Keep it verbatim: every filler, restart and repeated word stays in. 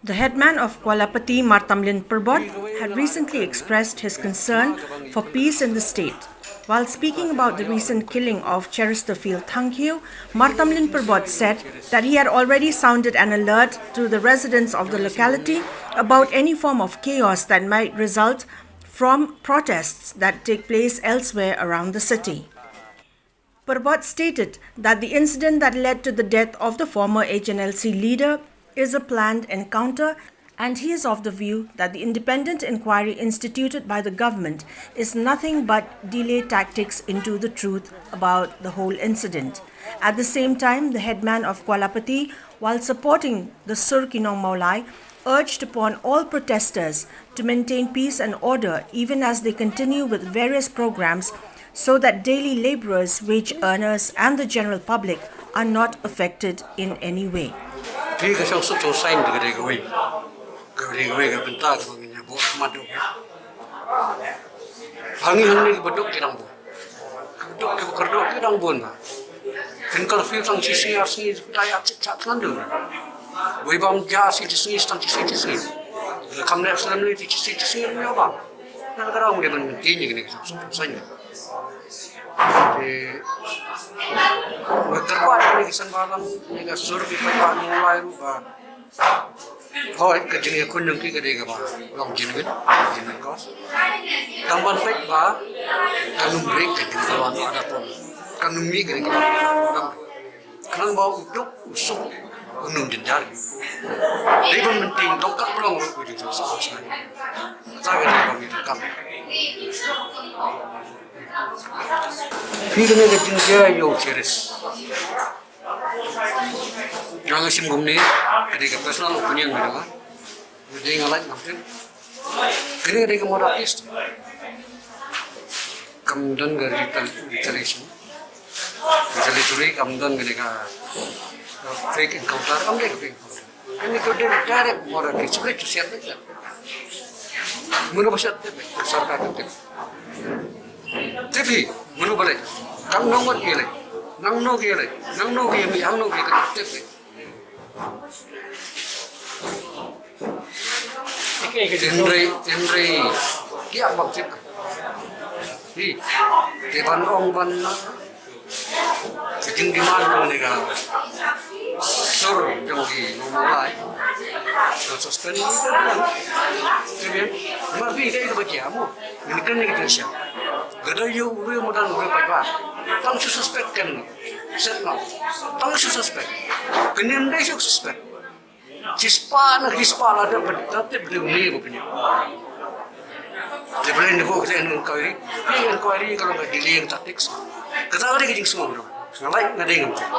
The headman of Kualapati, Martamlin Pyrbot, had recently expressed his concern for peace in the state. While speaking about the recent killing of Cheristerfield Thangkhiew, Martamlin Pyrbot said that he had already sounded an alert to the residents of the locality about any form of chaos that might result from protests that take place elsewhere around the city. Pyrbot stated that the incident that led to the death of the former H N L C leader is a planned encounter, and he is of the view that the independent inquiry instituted by the government is nothing but delay tactics into the truth about the whole incident. At the same time, the headman of Kualapati, while supporting the Sur Ki Nong Mawlai, urged upon all protesters to maintain peace and order even as they continue with various programs, so that daily laborers, wage earners, and the general public are not affected in any way. Phi ka shong suk shong sain ka dei kawei. Ka dei kawei ka bynta kaba ngin ïa buh khmat. Hangne hangne kiba duk ki dang bun. Kiba duk kiba kordor ki dang bun ba. Phin curfew tang shi sngi ar sngi, dei ar chit chat ngan du. Wei bam ja shi sngi tang shi sngi. Kam ne slam ne shi shi sngi ne ba. Na ka dang de ban tin ni ne shong suk shong sain. Te nga kyrpad ïa kine ki seng bhalang, ïa ka Sur ki paidbah Nonglai ruh ba, hooid, ka jingïakhun jong ki ka dei kaba long genuine, genuine cause. Tang ban peit ba kan ym break ka jingïakhun, ada pon kan ym mih ka jingïakhun. Khnang ba u duk u suk un ym jynjar. Dei ban mynta dong kat ba long ruh ka jingsuk suk suk. Sa ka dei ba ngi donkam. Phi kane ka jingjia ïa u Cheris. Nga nga shim kumne, ka dei ka personal opinion nga nga. Nga dei nga lait ngam tip. Kane ka dei ka murder case. Kam don ka retal-, retaliation. Retaliatory, kam don kane ka, ka fake encounter, kam dei ka fake encounter. Kane ka dei direct murder case. Shuh shuh siat beit. Mano ba siat tip beit, ka sorkar ka tip. Tip hi, mano ba leh. Kam nong wat ki leh. Nang no ki leh. Nang no ki mi, ang no ki ka tip beit. Tynrai, tynrai. Ki am bang tip. Hi. Te ban ong ban na. Ka jingdemand jong kane ka Sur jong ki Nong Mawlai. Ka suspend ni ka biang. Ka biang. Mar phi dei ka ba jia mo. Ngin kren ïa ka jingshisha. Ka dei ïa u riew madan u riew paidbah. Tang shu suspect kan. Set no. Tang shu suspect. Kane ym dei shu suspect. Shispah na shispah la dep, dep, dep, dep, ni ko pini. Dep, ni ko kita inquiry. Ni inquiry ka long ka delaying tactics. Kata ka dei ka jingsngew ruh. Nga lait nga dei ngam tip.